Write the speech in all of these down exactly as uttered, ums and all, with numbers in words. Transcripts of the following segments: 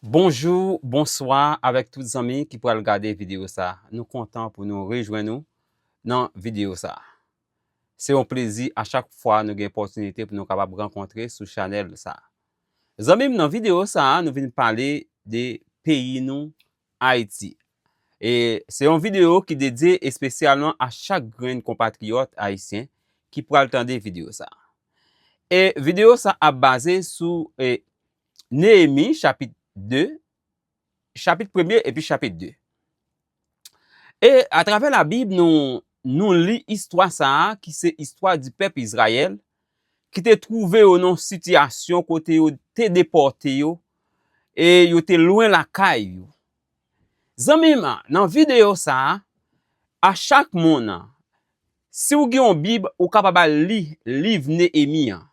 Bonjou, bonswa avèk tout zanmi ki pral gade videyo sa. Nou kontan pou nou rejwenn nou nan videyo sa. Se yon plezi a chak fwa nou gen opòtinite pou nou kapab rankontre sou chanèl sa. Zanmi m, nan videyo sa, nou vin pale de peyi nou, Ayiti. E se yon videyo ki dedye espesyalman a chak grenn konpatriyòt ayisyen ki pral tande videyo sa. E videyo sa ap baze sou e, Neyemi chapit de, chapit premye epi chapit de. E atravè Labib, nou, nou li istwa sa a, ki se istwa di pèp Izrayèl, ki te twouve yo nan yon sitiyasyon kote yo te depòte yo, e yo te lwen lakay yo. Zanmi m, nan videyo sa a, a chak moun, si w gen yon Bib, ou kapab al li liv Neyemi an.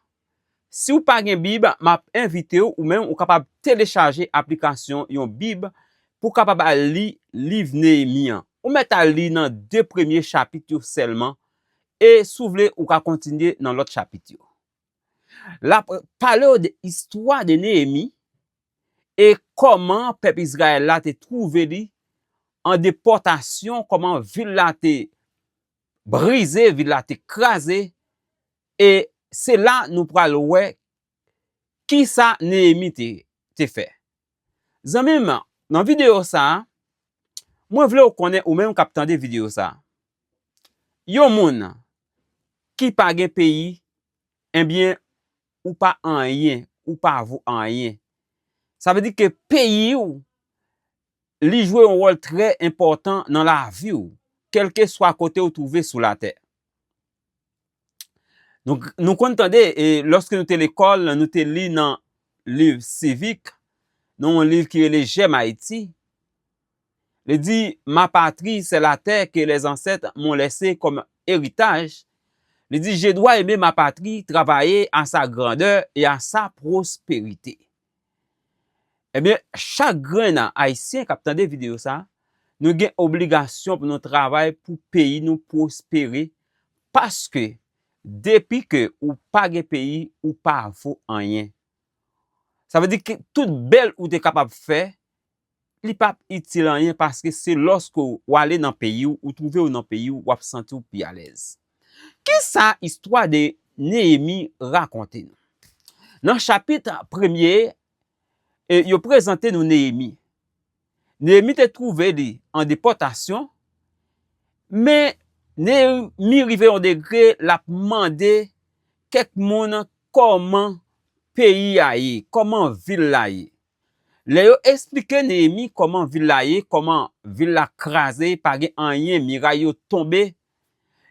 Si w pa gen Bib, m ap envite w, ou menm, ou kapab telechaje aplikasyon yon Bib pou w kapab al li liv Neyemi an. Ou mèt al li nan de premye chapit yo sèlman, e si w vle, ou ka kontinye nan lòt chapit yo. L ap pale w de istwa de Neyemi e kòman pèp Izrayèl la te twouve li an depòtasyon, kòman vil la te brize, vil la te kraze, e se la nou pral wè kisa Neyemi te, te fè. Zanmi m, nan videyo sa a, mwen vle w konnen, ou menm k ap tande videyo sa a, yon moun ki pa gen peyi, ebyen, ou pa anyen, ou pa vo anyen. Sa vle di ke peyi w, li jwe yon wòl trè enpòtan nan lavi w, kèlkeswa kote w twouve sou latè. Nou, nou konn tande, e, lòske nou te lekòl, nou te li nan liv sivik, nan yon liv ki rele J'aime Haïti. Li di, ma patrie, c'est la terre que les ancêtres m'ont laissée comme héritage. Li di, je dois aimer ma patrie, travailler à sa grandeur et à sa prospérité. Ebyen, chak grenn Ayisyen k ap tande videyo sa, nou gen obligasyon pou nou travay pou peyi nou pwospere, paske depi ke ou pa gen peyi, ou pa vo anyen. Sa vle di ke tout bèl ou te kapab fè, li p ap itil anyen, paske se lòske w ale nan peyi w, ou twouve w nan peyi w, w ap santi w pi alèz. Kisa istwa de Neyemi rakonte nou? Nan chapit premye, e, yo prezante nou Neyemi. Neyemi te twouve li an depòtasyon, men Neyemi rive yon degre, l ap mande kèk moun kòman peyi a ye, kòman vil la ye. Lè yo esplike Neyemi kòman vil la ye, kòman vil la kraze, pa gen anyen, miray yo tonbe,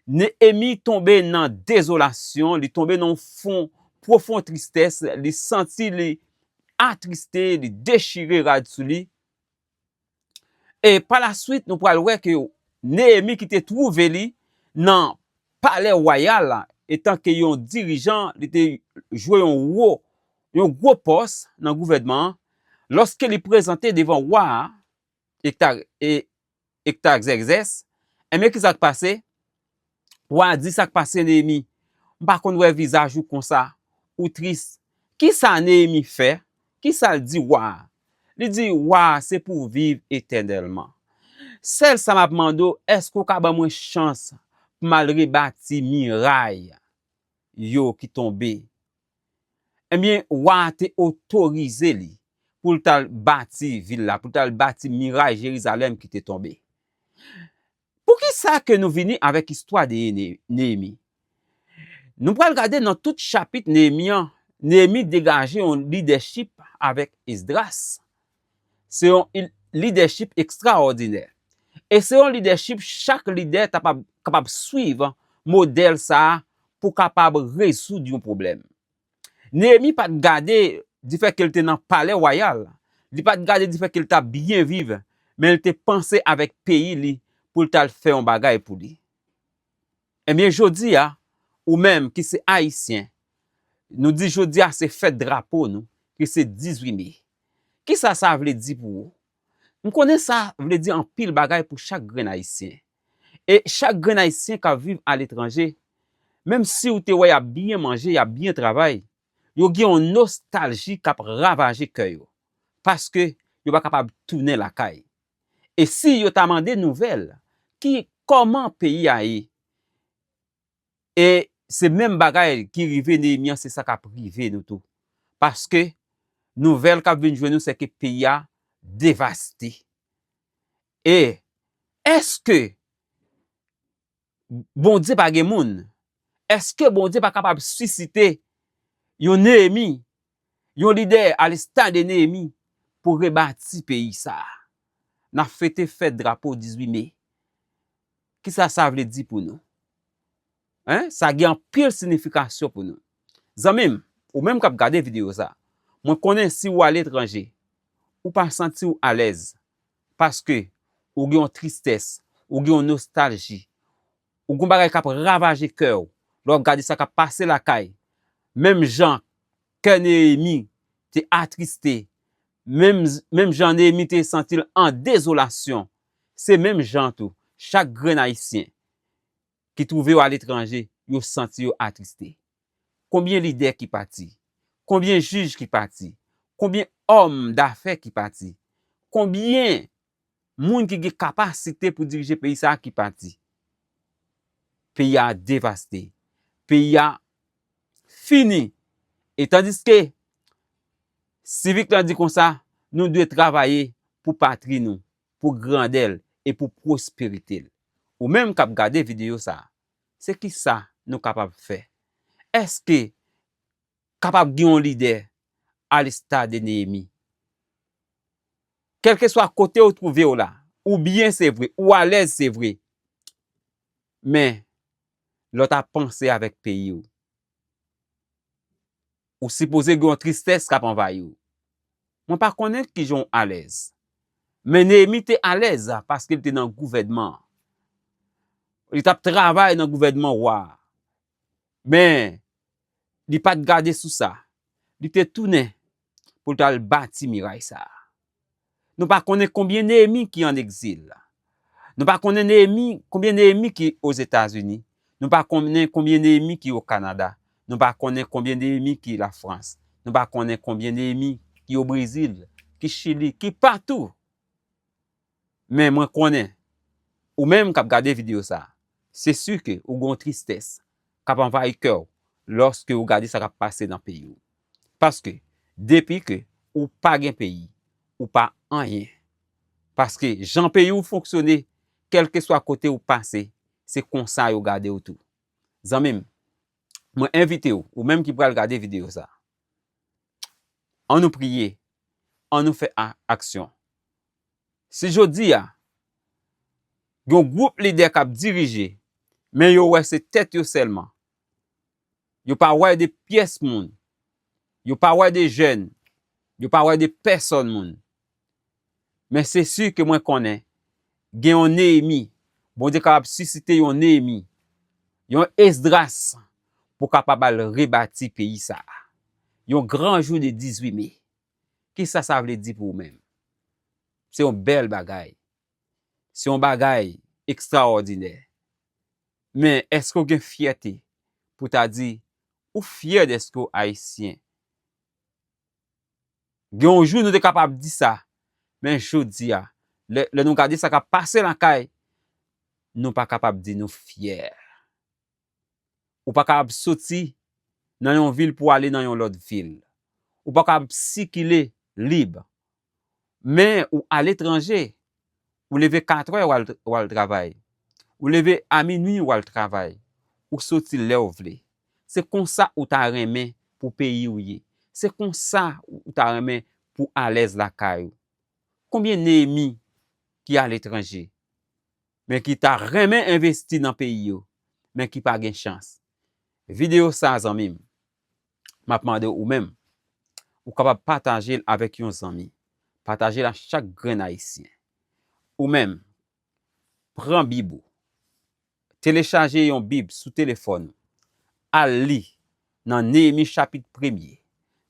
Neyemi tonbe nan dezolasyon, li tonbe nan yon fon, pwofon tristès, li santi li atriste, li dechire rad sou li. E pa la swit, nou pral wè ke Neyemi ki te twouve li nan palè wayal la, etan ke yon dirijan, li te jwe yon wo, yon gwo pòs nan gouvènman an. Lòske li prezante devan wa a, Ekta-, e, Ektarzèzès, enben, ki sa k pase? Wa a di, sa k pase, Neyemi? M pa konn wè vizaj ou konsa, ou tris. Kisa Neyemi fè? Kisa l di wa a? Li di, wa a, se pou w viv etènèlman. Sèl sa m ap mande w, èske w ka ban mwen chans pou m al rebati miray yo ki tonbe? Ebyen, wa a te otorize li pou l t al bati vil la, pou l t al bati miray Jerizalèm ki te tonbe. Poukisa ke nou vini avèk istwa de Ne-, Neyemi? Nou pral gade nan tout chapit Neyemi an, Neyemi degaje yon lidèchip avèk Esdras. Se yon il-, lidèchip ekstraòdinè. E se yon lidèchip chak lidè ta pa-, kapab swiv modèl sa a pou kapab rezoud yon pwoblèm. Neyemi pa t gade difè ke l te nan palè wayal, li pa t gade difè ke l t ap byen viv, men l te panse avèk peyi li pou l t al fè yon bagay pou li. Ebyen, jodi a, ou menm ki se Ayisyen, nou di jodi a se fèt drapo nou, ki se dizuit me. Kisa sa vle di pou ou? M konnen sa vle di anpil bagay pou chak grenn Ayisyen. E chak grenn Ayisyen k ap viv aletranje, menm si w te wè y ap byen manje, y ap byen travay, yo gen yon nostalji k ap ravaje kè yo. Paske yo pa kapab tounen lakay. E si yo ta mande nouvèl, ki, kòman peyi a ye? E se menm bagay ki rive Neyemi an, se sa k ap rive nou tou. Paske nouvèl k ap vin jwenn nou, se ke peyi a devaste. E èske Bondye pa gen moun? Èske Bondye pa kapab sisite yon Neyemi, yon lidè alesta de Neyemi pou rebati peyi sa a? N ap fete fèt drapo dizuit me. Kisa sa vle di pou nou? Hein? Sa gen anpil siyifikasyon pou nou. Zanmi m, ou menm k ap gade videyo sa, mwen konnen si w aletranje, ou pa santi w alèz, paske ou gen yon tristès, ou gen yon nostalji, ou gen yon bagay k ap ravaje kè w, lè w ap gade sa k ap pase lakay. Menm jan kè Neyemi te atriste, menm, menm jan Neyemi te santi l an dezolasyon, se menm jan tou, chak grenn Ayisyen ki twouve yo aletranje, yo santi yo atriste. Konbyen lidè ki pati? Konbyen jij ki pati? Konbyen òm dafè ki pati? Konbyen moun ki gen kapasite pou dirije peyi sa a ki pati? Peyi a devaste. Peyi a fini. E tandiske sivik lan di konsa, nou dwe travay pou patri nou, pou grandè l e pou pwosperite l. Ou menm k ap gade videyo sa a, se kisa nou kapab fè? Èske kapab gen yon lidè alesta de Neyemi? Kèlkeswa kote w twouve w la, ou byen se vre, ou alèz se vre, men lè w ta panse avèk peyi w, ou sipoze gen yon tristès k ap anvayi w. Mwen pa konnen kijan w alèz, men Neyemi te alèz paske l te nan gouvènman an. Li t ap travay nan gouvènman wa a. Men, li pa t gade sou sa. Li te tounen pou l t al bati miray sa a. Nou pa konnen konbyen Neyemi ki ann egzil. Nou pa konnen Neyemi, konbyen Neyemi ki Ozetazini. Nou pa konnen konbyen Neyemi ki o Kanada. Nou pa konnen konbyen Neyemi ki Lafrans. Nou pa konnen konbyen Neyemi ki o Brezil, ki Chili, ki patou. Men mwen konnen, ou menm k ap gade videyo sa a, se si ke ou gen yon tristès k ap anvayi kè w lòske ou gade sa k ap pase nan peyi w. Paske, depi ke ou pa gen peyi, ou pa anyen. Paske, jan peyi w fonksyone, kèlkeswa kote ou pase, se konsa yo gade w tou. Zanmi m, mwen envite w, ou menm ki pral gade videyo sa a, ann nou priye, ann nou fè a-, aksyon. Si jodi a, gen yon gwoup lidè k ap dirije, men yo wè se tèt yo sèlman, yo pa wè de pyès moun, yo pa wè de jèn, yo pa wè de pèsòn moun, men se si ke mwen konnen gen yon Neyemi, Bondye kapab sisite yon Neyemi, yon Esdras pou kapab al rebati peyi sa a. Yon gran jou de dizuit me. Kisa sa vle di pou ou menm? Se yon bèl bagay. Se yon bagay ekstraòdinè. Men èske w gen fyète pou ta di ou fyè dèske w ayisyen? Gen yon jou nou te kapab di sa, men jodi a, lè, lè nou gade sa k ap pase lakay, nou pa kapab di nou fyè. Ou pa kapab soti nan yon vil pou ale nan yon lòt vil. Ou pa kapab sikile lib. Men ou aletranje, ou leve katrè, w al, w al travay. Ou leve a minwi, w al travay. Ou soti lè w vle. Se konsa ou ta renmen pou peyi w ye. Se konsa ou ta renmen pou alèz lakay ou. Konbyen Neyemi ki aletranje, men ki ta renmen envesti nan peyi yo, men ki pa gen chans? Videyo sa, zanmi m, m ap mande w ou menm, ou kapab pataje l avèk yon zanmi. Pataje l a chak grenn ayisyen. Ou menm, pran Bib ou. Telechaje yon Bib sou telefòn ou. Al li nan Neyemi chapit premye,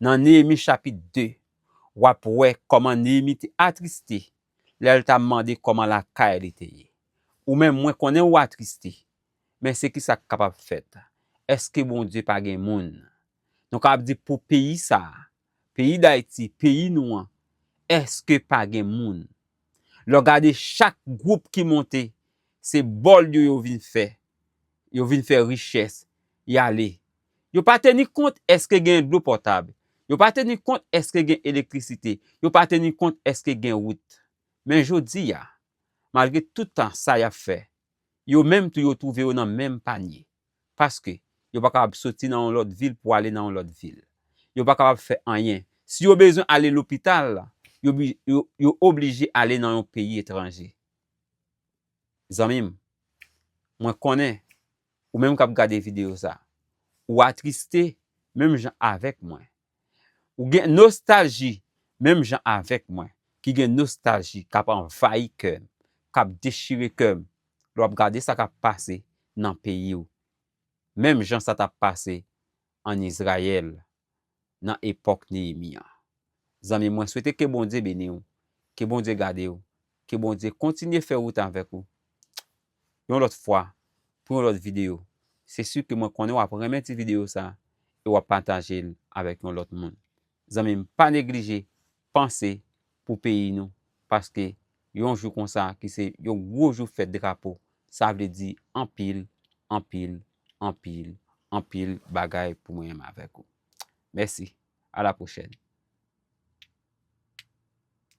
nan Neyemi chapit de. W ap wè kòman Neyemi te atriste lè l t ap mande kòman lakay li te ye. Ou menm, mwen konnen w atriste, men se kisa k kapab fèt? Èske Bondye pa gen moun? Nou kapab di pou peyi sa a, peyi Dayiti, peyi nou an, èske pa gen moun? Lè w gade chak gwoup ki monte, se bòl yo yo vin fè. Yo vin fè richès, y ale. Yo pa teni kont èske gen dlo pòtab. Yo pa teni kont èske gen elektrisite. Yo pa teni kont èske gen wout. Men jodi a, malgre tout tan sa y ap fè, yo menm tou yo twouve yo nan menm panye. Paske yo pa kapab soti nan yon lòt vil pou ale nan yon lòt vil. Yo pa kapab fè anyen. Si yo bezwen ale lopital, yo, bi- yo, yo oblije ale nan yon peyi etranje. Zanmi m, mwen konnen, ou menm k ap gade videyo sa, ou atriste menm jan avèk mwen. Ou gen nostalji menm jan avèk mwen, ki gen nostalji k ap anvayi kè m, k ap dechire kè m. Lè w ap gade sa k ap pase nan peyi w, menm jan sa t ap pase ann Izrayèl nan epòk Neyemi an. Zanmi, mwen swete ke Bondye beni w, ke Bondye gade w, ke Bondye kontinye fè wout avèk ou. Yon lòt fwa, pou yon lòt videyo. Se si ke mwen konnen w ap renmen ti videyo sa e w ap pataje l avèk yon lòt moun. Zanmi m, pa neglije panse pou peyi nou, paske yon jou konsa ki se yon gwo jou fèt drapo, sa vle di anpil, anpil, anpil, anpil bagay pou mwen menm avèk ou. Mèsi. A la pwochèn.